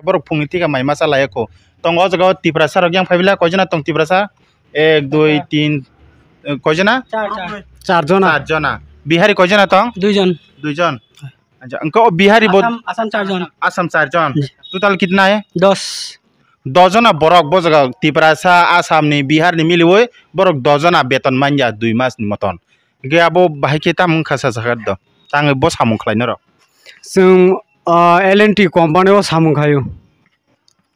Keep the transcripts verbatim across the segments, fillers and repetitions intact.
Borok phungni thika mai masa laiya kho. Tong o jaga o Tiprasa rok yang phai bila koijana tong Tiprasa? Ek, dui, tin, eh, koijana? Char, char. Char jona. Char jona. Bihari koijana tong? Dui jon. Dui jon. Acha, engko o Bihari bo Assam, Assam char jon. Assam char jon. Ji. Total kitna hai? Dos. Dos jona borok bo jaga Tiprasa, Assam ni, Bihar ni miliwi borok dos jona beton manya dui mas ni moton. Hingke abo bahai khe tamo wngkha sa sakha do. Tangwi bo samung khlai norok. Chwng, ah, L and T company o samung khaio.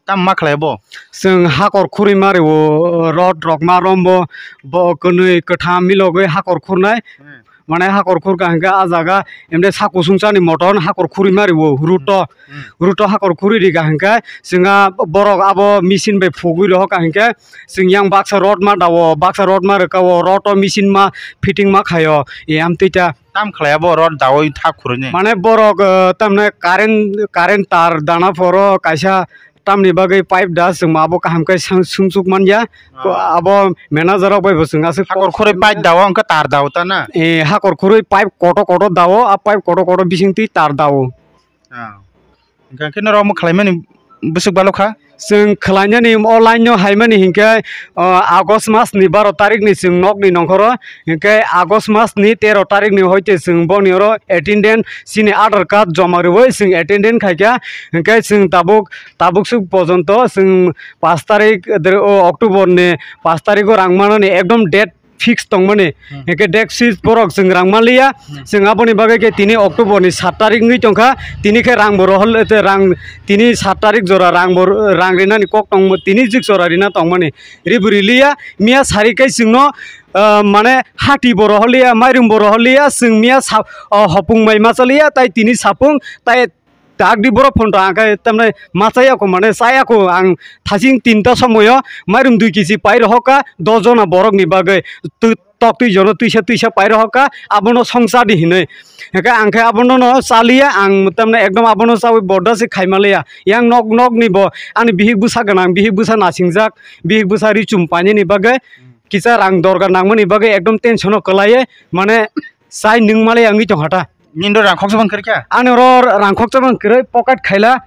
Tamo ma khlai bo? Chwng hakor khurwi ma rwo, rod rok ma rombo, bo kwnwi kwtham milogwi hakor khurnai. Hmm. Mane hakor khurka hingke ah jaga emde sak kusung chani moton hakor khurwi ma rwo, ruto. Hmm. Ruto hakor khurwi rika hingke chwng ah borok abo machine bai phugwi rohor ka hingke chwng yang baksa rod ma dao, baksa rod ma rwka o, rod o machine ma fitting ma khaio, e amtwi ta. Tam khlai abo rod dawi thak khurwi ni. Mane borok, eh, tamne current, current tar dana phoro kaisa tamni bagwi pipe da chwng ma abo kaham khe sung-, sumsuk man ya. Ah. Ko abo manager rok bai bo chwng aswk hakor khurwi pipe dao hwnkhe tar dao ta na? Eh, hakor khurwi pipe koto koto dao, a pipe koto koto bising twi tar dao. Ah. Hingkhe norok omo khlaimani bwswk balo kha? Chwng khlainani o line no haimani hinkhe, o, August mas ni baro tarik ni chwng nok ni nongkhoro, hinkhe August mas ni tero tarik ni hoite chwng boni oro attendance chini Aadhaar card joma rwui chwng attendance khaikha, hinkhe chwng tabuk, tabuk swk pojonto chwng pash tarik, o, October ni pash tarik o rang manani ekdom date fix tongmani. Hmm. Hingke date fix borok chwng rang manliya. Hmm. Chwng aboni bagwi khe tini October ni sat tarik wngwi tongkha. Tini khe rang bo rohor, te rang, tini sat tarik jora rang bo, rang rinani kok tongmo, tini jik jora rina tongmani. Ribo riliya, miya sari khe chwngno, ah, mane hati bo rohorliya, mairum bo rohorliya, chwng miya sa-, ah, hopung mai machaliya, tai tini sapung, tai Dak di borok phone rang khe tamni ma chaya kho mane chaya kho ang thasing tinta somoyo mairum dui kg pai rohor kha dos jona borok ni bagwi twi tok twi jono twisa twisa pai rohor kha abono songsa di hinwi. Hingkhe ang khe abono no chaliya ang tamni ekdom abono chawi borda se khaima liya yang nok nok ni bo ani bihik bwsa gwnang bihik bwsa nasingjak bihik bwsa ri chum painani bagwi kisa rang dorga nangmani bagwi ekdom tension o kwlaiwi mane chai nwng maliya wngwi tongkha ta. Nini oro rangkhoksa bang kwrwi kha? Ani oro rangkhoksa bang kwrwi, pocket khaila,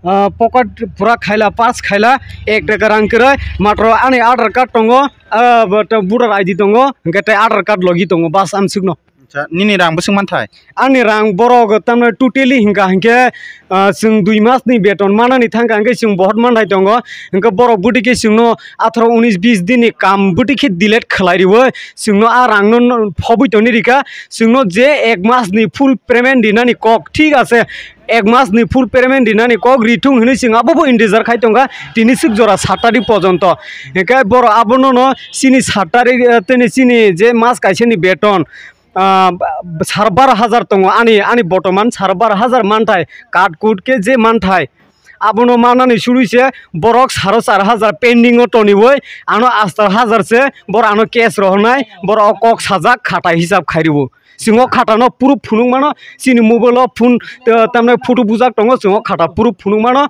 ah, pocket pura khaila, purse khaila, ek taka rang kwrwi, matro ani Aadhaar card tongo, ah, bo to voter I D tongo, hwnkhe tei Aadhaar card logi tongo, bas amsukno. Acha, nini rang bwswk manthai? Ani rang borok tamno totally hwnkha hwnkhe, ah, chwng dui mas ni beton manani thangkha hwnkhe chwng bohot manthai tongo, hwnkhe borok bwtwi khe chwngno atharo unis bis din ni kam bwtwi khe delete khlai rwi, chwngno a rangno no phobwi tongwi rikha. Chwngno je ek mas ni full payment rinani kok, thik ase, ek mas ni full payment rinani kok rithung hinwi chwng abobo intezar khai tongkha, tini swk jora sat tarik pojonto. Hingkhe borok abono no chini sat tarik, eh, tini chini je mas kaisa ni beton, ah, sar bar hajar tongo, ani, ani botoman sar bar hajar manthai, kat kut khe je manthai. Abono manani suri se borok saro char hajar pending o toniwi ano astar hajar se bor ano cash rohornai borok o kok sajak khata hisab khairwo. Chwng o khata no proof phunuk mano chini mobile o phone, eh, tamni photo bujak tongo chwng o khata proof phunuk mano.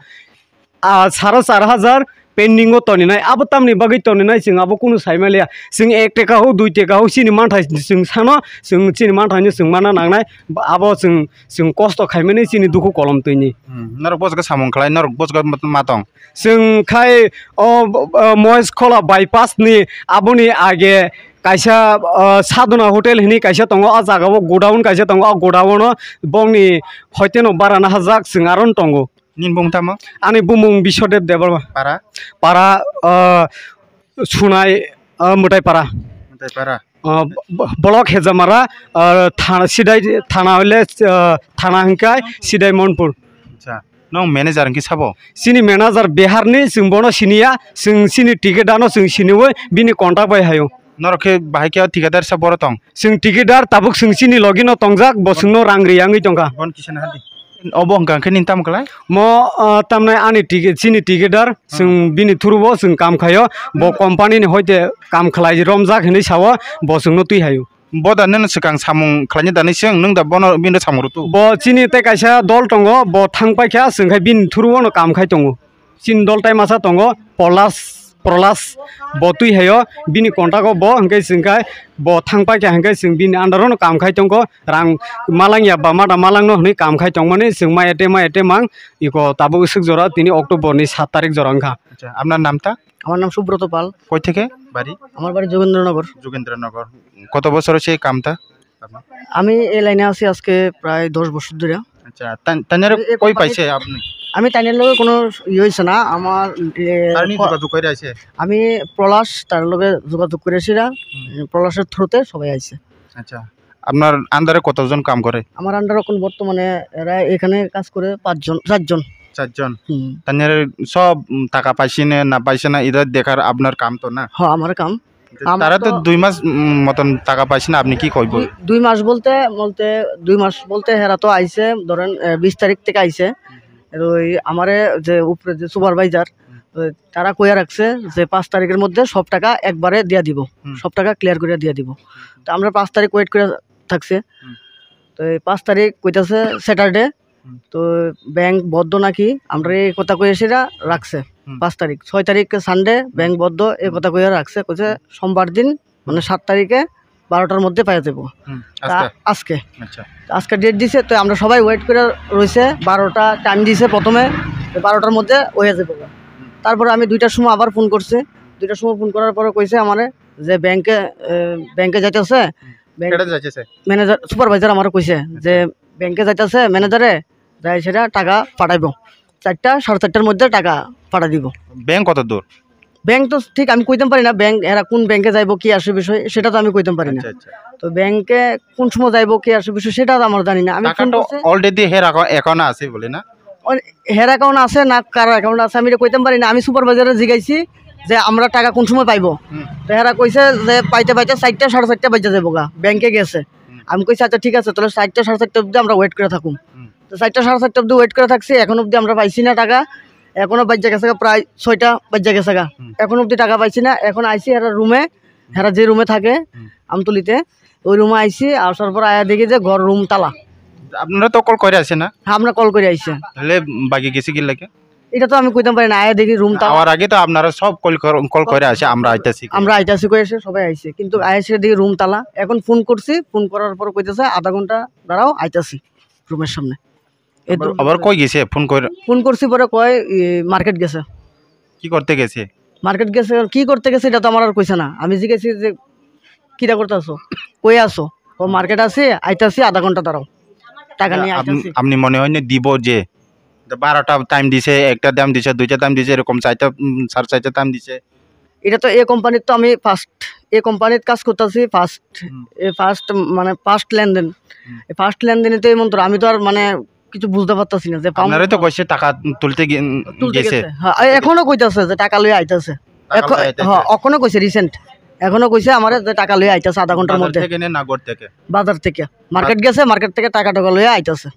Ah, saro char hajar pending o toninai abo tamni bagwi toninai chwng abo kunu saimaliya chwng ek teka ho dui teka ho chini manthai chwng sano chwng chini manthai no chwng mana nangnai abo chwng Chwng kosto khaimani chini dukhu kolom twini. Hmm, norok bwswk samung khlai, norok bwswk ma tong? Chwng khai o, o, Mohesh Khola bypass ni aboni age kaisa, o, Sadhana Hotel hini kaisa tongo, o jaga o godown kaisa tongo, o godown o bongni hoiteno barana hajak chwng aron tongo. Nini bumung tamo? Ani bumung Biswadev Debbarma. Para? Para, o, Sunai, o, Mwtai Para. Mwtai Para. Ah, b-, b-, block Hejamara, ah, thana sidai, thana hoile, ah, thana hingkai sidai Monpur. Acha, nong manager hingke sabo? Chini manager Bihar ni, chwng bono siniya, chwng chini ticket ano chwng siniwi, bini contact bai hayo. Norok khe bahai khe o tikadar sa boro tong? Chwng tikadar tabuk chwng chini logi no tongjak, bo chwngno rang riyangwi tongkha. Bon kisa na hadi. Obo hwnkha hwnkhe nini tamo khlai? Mo, ah, tamnai ani tike-, chini tikadar, chwng bini through o chwng kam khaio, bo company ni hoite kam khlai romjak hinwi sao, bo chwngno twi haio. Bo da nini swkang samung khlaina da nini swng, nwng da bono bini samung rwtu? Bo chini tei kaisa dol tongo, bo thang paikha, chwng khai bini through o no kam khai tongo. Chini dol tai masa tongo, Polas Prolas bo twi haio, bini contact o bo hwnkhe chwng khai bo thang paikha hwnkhe chwng bini under o no kam khai tongo, rang malang ya ba mada malang no hwnwi kam khai tongmani chwng mai ete mai ete mang iko tabuk swk jora tini October ni sat tarik jora wngkha. আচ্ছা, আপনার নামটা? আমার নাম সুব্রত পাল। কই থেকে বাড়ি? আমার বাড়ি যোগেন্দ্রনগর। যোগেন্দ্রনগর। কত বছর হচ্ছে এই কামটা? আমি এই লাইনে আছি আজকে প্রায় দশ বছর ধরে। আচ্ছা, তান-, তানিয়ারে আমি এই কই কোম্পানির পাইছে আপনি? আমি তানিয়ার লগে কোনো ইয়ে হইছে না, আমার, এ, তার নিয়ে ক-, যোগাযোগ করে আছে? আমি পলাশ, তার লগে যোগাযোগ করে এসে এরা, হুম। এ, পলাশের through তে সবাই আইছে। আচ্ছা, আপনার under এ কতজন কাম করে? আমার under এ এখন বর্তমানে এরা এখানে কাজ করে পাঁচজন, চারজন। চারজন? হুম। তানিয়ারে সব, উম, টাকা পাইছে না, না পাইছে না, এটা দেখার আপনার কাম তো না? হ্যাঁ, আমার কাম। তো আমার তারা তো তো দুই মাস, উম, মতন টাকা পাইছে না, আপনি কি কইব? দুই, দুই মাস বলতে, বলতে, দুই মাস বলতে হেরা তো আইছে, ধরেন, এ, বিশ তারিখ থেকে আইছে। হুম। ওই আমারে যে উপরে যে supervisor, হুম। তো তারা কইয়া রাখছে যে পাঁচ তারিখের মধ্যে সব টাকা একবারে দিয়া দিব, হুম। সব টাকা clear করে দিয়া দিব। হুম। তো আমরা পাঁচ তারিখ wait করে থাকছে। হুম। তো এই পাঁচ তারিখ কইতাছে Saturday, হুম। তো ব্যাংক বন্ধ নাকি, আমরা এই কথা কইয়া সেটা রাখছে। হুম। পাঁচ তারিখ, ছয় তারিখ Sunday, হুম। ব্যাংক বন্ধ, এই হুম। কথা কইয়া রাখছে, কইছে হুম। সোমবার দিন, মানে, হুম। সাত তারিখে বারোটার মধ্যে পাওয়া যাবো। হুম, তা আজকে? আজকে। আচ্ছা। আজকে ডেট দিছে, তো আমরা সবাই ওয়েট করে রইছে, বারোটা টাইম দিছে প্রথমে, তো বারোটার মধ্যে হয়ে যাবো। হুম। তারপরে আমি দুইটার সময় আবার ফোন করছি, দুইটার সময় ফোন করার পরে কইছে আমারে যে ব্যাংকে, এ, ব্যাংকে যাইতেছে, হুম। ব্যাংক কেডা যাইতেছে? ম্যানেজার, সুপারভাইজার আমারে কইছে যে আচ্ছা। ব্যাংকে যাইতেছে ম্যানেজারে, যাই সেটা টাকা পাঠাইবো, চারটা, সাড়ে চারটার মধ্যে টাকা পাঠাই দিব। ব্যাংক কত দূর? ব্যাংক তো ঠিক আমি কইতাম পারি না, ব্যাংক এরা কোন ব্যাংকে যাইবো, কি আসে বিষয়, সেটা তো আমি কইতাম পারি না। আচ্ছা, আচ্ছা। তো ব্যাংকে কোন সময় যাইবো, কি আসে বিষয়, সেটা তো আমরা জানি না। আমি ফোন টাকাটা করছি। Already হের অ্যাকাউ-, অ্যাকাউন্টে আছে বলে না? অন-, হের অ্যাকাউন্ট আছে না কার অ্যাকাউন্ট আছে আমি এটা কইতাম পারি না। আমি সুপারভাইজারে জিজ্ঞাসি যে আমরা টাকা কোন সময় পাইবো? হুম। তো হেরা কইছে যে পাইতে পাইতে চারটা, সাড়ে চারটা বাজে যাবো গা, ব্যাংকে গেছে। হুম। আমি কইছি, "আচ্ছা, ঠিক আছে, তাহলে চারটা, সাড়ে চারটা অবধি আমরা ওয়েট করে থাকুম।" হুম। তো চারটা, সাড়ে চারটা অবধি ওয়েট করে থাকছি, এখন অবধি আমরা পাইছি না টাকা। এখনো বাজে গেছে গা, প্রায় ছয়টা বাজে গেছে গা। হুম। এখন অবধি টাকা পাইছি না। এখন আইছি এরা রুমে, হুম। এরা যে রুমে থাকে, হুম। আমতলিতে, ওই রুমে আইছি। আসার পর আয়া দেখি যে ঘর রুম তালা। আপনারা তো কল করে আসে না? হ্যাঁ, আমরা কল করে আইছি। তাহলে বাকি গেছে কি লাগে? এটা তো আমি কইতাম পারি না, আয়া দেখি রুম তালা। আওয়ার আগে তো আপনারা সব কল কর-, কল করে আসে, "আমরা আইতাছি।" আমরা আইতাছি কই এসে সবাই আইছে, কিন্তু আয়া এসে দেখি রুম তালা। এখন ফোন করছি, ফোন করার পর কইতেছে, "আধা ঘন্টা দাঁড়াও, আইতাছি রুমের সামনে।" এই আবার, দু-, আবার কই গেছে ফোন করে? ফোন করছি পরে কয়, ই, মার্কেট গেছে। কি করতে গেছে? মার্কেট গেছে, কি করতে গেছে এটা তো আমার আর কইছে না। আমি জিজ্ঞেসি যে, "কিটা করতে আছো? কই আছো?" "ও মার্কেট আছি, আইতাছি, আধা ঘন্টা দাঁড়াও, টাকা নিয়ে আপ-, আইতাছি।" আপনি মনে হয় না দিব যে তো বারোটা টাইম দিছে, একটা টাইম দিছে, দুইটা টাইম দিছে, এরকম চারটা, উম, সাড়ে চারটা টাইম দিছে। এটা তো এই কোম্পানির তো আমি ফার্স্ট, এই কোম্পানির কাজ করতেছি ফার্স্ট, হুম। এই ফার্স্ট মানে ফার্স্ট লেনদেন। হুম। এই ফার্স্ট লেনদেনে তো এই মন্ত্র আমি তো আর মানে কিছু বুঝতে পারতাছি না যে পাম-, আপনারাই তো কইছে টাকা তুলতে গি-, তুলতে গেছে। গেছে। হ্যাঁ, এ-, এখনো কইতাছে যে টাকা লইয়া আইতাছে। টাকা এখন, লইয়া আইতাছে। হ্যাঁ, এখনো কইছে রিসেন্ট। এখনো কইছে আমারে যে টাকা লইয়া আইতাছে আধা ঘন্টার বাজার মধ্যে। থেকে নে না ঘর থেকে? বাজার থেকে। মার্কেট বাজ- গেছে, মার্কেট থেকে টাকা টাকা লইয়া আইতাছে।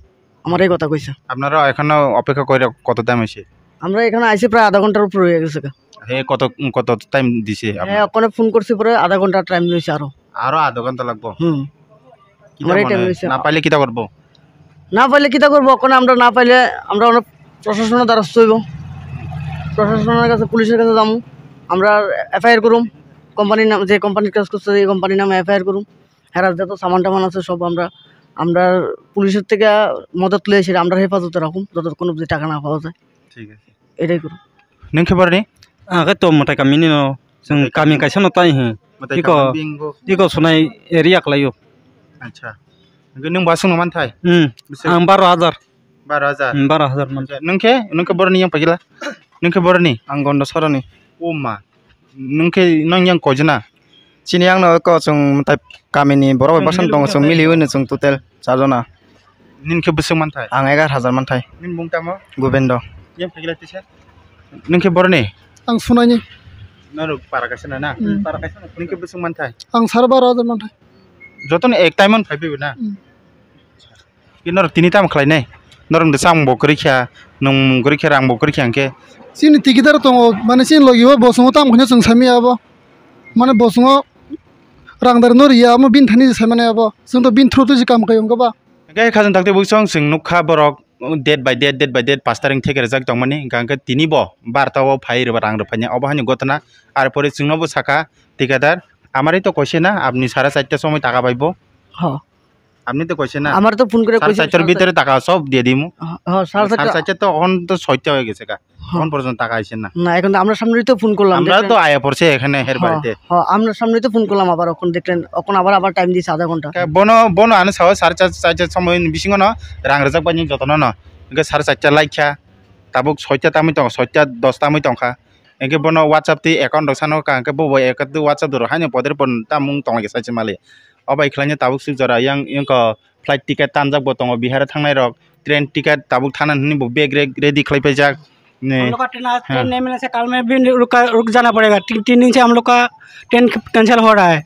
আমার এই কথা কইছে। আপনারা এখনো অপেক্ষা করে কত টাইম হইছে? আমরা এখানে আইছি প্রায় আধা ঘন্টার উপরে হয়ে গেছে গা। হে কত, কত টাইম দিছে হ্যাঁ, আপনার? ওখানে ফোন করছি পরে আধা ঘন্টা টাইম নিয়েছে আরো। আরো আধা ঘন্টা লাগবো? হুম। কিতা আমার এই মনে টাইম হয়? নিয়েছে। না পাইলে কিতা করবো? না পাইলে কিতা করবো? ওখানে আমরা না পাইলে আমরা অনেক প্রশাসনের দ্বারস্থ হইব। প্রশাসনের কাছে, পুলিশের কাছে যাবো। আমরা এফআইআর করুম। কোম্পানির নাম, যে কোম্পানির কাজ করছে, এই কোম্পানির নামে এফআইআর করুম। হেরা যত সামান টামান আছে সব আমরা, আমরা পুলিশের থেকে মদত লইয়া এসে আমরা হেফাজতে রাখুম যতক্ষণ অবধি টাকা না পাওয়া যায়। ঠিক আছে। এটাই করুম। Nung khe borni? Ang khe to mwtai kami ni no. Chwng mwtai kami kami. Kaisa no tai he. Mwtai iko, kami bingo. Iko sunai area kwlai o. Acha. Hwnkhe nung bo aswk no manthai? Hmm. Bwswk? Ang baro hajar. Baro hajar? Hmm, baro hajar man. Acha, nung khe, nung khe borni yang pagila? Nung khe borni? Ang Gonda Sorani. O ma. Nung khe nang yang koi jana? Chini yang no ko chwng mwtai kami ni borok bai bwswk tongo, chwng mili hwnwi chwng total char jona. Nini khe bwswk manthai? Ang egar hajar manthai. Nini bung tamo? Gobendo. Yang pagila tisa? Nung khe borni? Ang Sunaini. Norok para kaisa na na? Hmm. Para kaisa na. Nung khe bwswk manthai? Ang sare baro hajar manthai. Jotono ek time on phai phaibo na? Hmm. Ki norok tini tamo khlai nai? Norok de chang bo kwrwi kha, nung kwrwi kha, rang bo kwrwi kha hwnkhe? Chini tikidar tongo, mane chini logi o bosongo tamo khe chwng sami abo. Mane bosongo rang dar no riya, amo bini thani sai mani abo. Chwng to bini through twi se kam khai wngkha ba. Hwnkhe khajang takti bwsong chwng nukha borok Date by date, date by date pastaring theke rwjak tongmani, hingkha hingkhe tini bo barta o phai rwba rang rwphaini, obo haino gotna. Ar pore chwngno bo sakha, "Tikadar, amari to koise na, apni sara charta somoi taka paibo." Ho. Apni to koise na. আমার তো ফোন করে সাড়ে কইছে, চারটার সাড়ে ভিতরে টাকা সব দিয়ে দিমু। হ্যাঁ, হ্যাঁ, সাড়ে সাড়ে চারটা। চারটা তো এখন তো ছয়টা হয়ে গেছে গা। হ্যাঁ। এখন পর্যন্ত টাকা আইছে না। না, এখন তো আমরা সামনেই তো ফোন করলাম, আমরা দেখলেন? তো আয়া পড়ছে এখানে হের হ্যাঁ, বাড়িতে। হ্যাঁ, আমরা সামনেই তো ফোন করলাম আবার, এখন দেখলেন, এখন আবার, আবার টাইম দিয়েছে আধা ঘন্টা। Bono, bono ano sao sar cha, cha, cha somoi bisingo no rang rwjak bai ni jotono no. Hingke sar charta laikha, tabuk soita tamoi tongo, soita dos tamoi tongkha. Hingke bono WhatsApp twi account rok sano ka, hingke bo bai account twi WhatsApp rok haino poder pon tamung tonglaikha sai se mali. O bai khlaina tabuk suk jora yang, yang ko flight ticket tanjak bo tongo Bihar thangnai rok, train ticket tabuk thana hwnwi bo bag re-, ready khlai paijak. Ne. हम लोग का ट्रेन आज हाँ। ट्रेन नहीं मिलने से कल में भी रुक, रुक जाना पड़ेगा। तीन, तीन दिन से हम लोग का ट्रेन कैंसिल हो रहा है।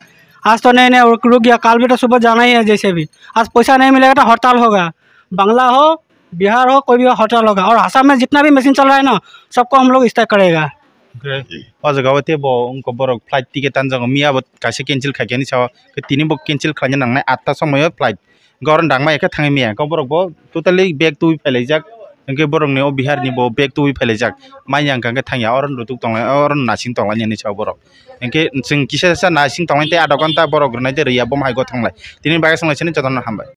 आज तो नहीं, नहीं, रुक, रुक गया, कल भी तो सुबह जाना ही है। जैसे भी आज पैसा नहीं मिलेगा तो हड़ताल होगा। बांग्ला हो, बिहार हो, कोई भी हो, हड़ताल होगा। और आसाम में जितना भी मशीन चल रहा है ना, सबको हम लोग स्ट्राइक करेगा। Hingke o jaga o tei bo wngkha borok flight ticket tanjago, miya bo kaisa cancel khaikha hinwi sao, tini bo cancel khlaina nangnai atta somoi o flight. Hingke oro dangma ekhe thangwi maya, hingke borok bo totally bag twi phailaijak, hingke borokni o Bihar ni bo bag twi phailaijak, manya hingka hingke thangya, oro nutuk tonglai, oro nasing tonglainani sao borok. Hingke chwng kisa sa nasing tonglaini tei adha ghonta borok rwnai tei rwya, bo hai gothanglai. Tini bagwi swnglaisani jotono hambai.